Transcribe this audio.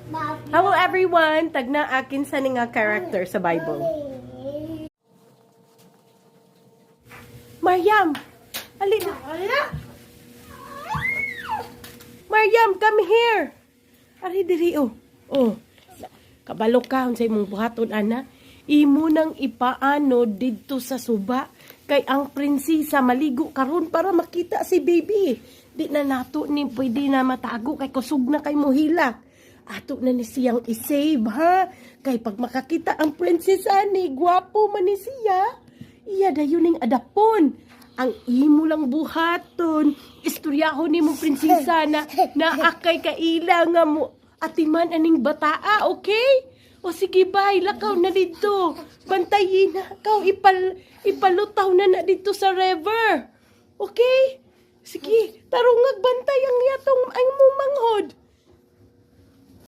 Hello everyone, tagna akin sa ni nga character sa Bible. Mariam, ali na. Mariam, come here. Ari diri oh. Oh. Kabalo ka unsa imong buhaton ana? Imo nang ipaano didto sa suba kay ang prinsesa maligo karon para makita si baby. Di na nato ni pwede na matago kay kusog na kay mohilak. Ato na ni siyang i-save ha. Kay pag makakita ang prinsesa ni gwapo man ni siya. Iya dayon ning adapon. Ang imo lang buhaton. Istoryahon nimo prinsesa na naakay kaila nga mo atiman aning bataa, okay? O sige, bye, lakaw na dito. Bantayin na, kaw ipalutaw na na dito sa river. Okay? Sige, tarungag bantay ang yatong ang mong manghod.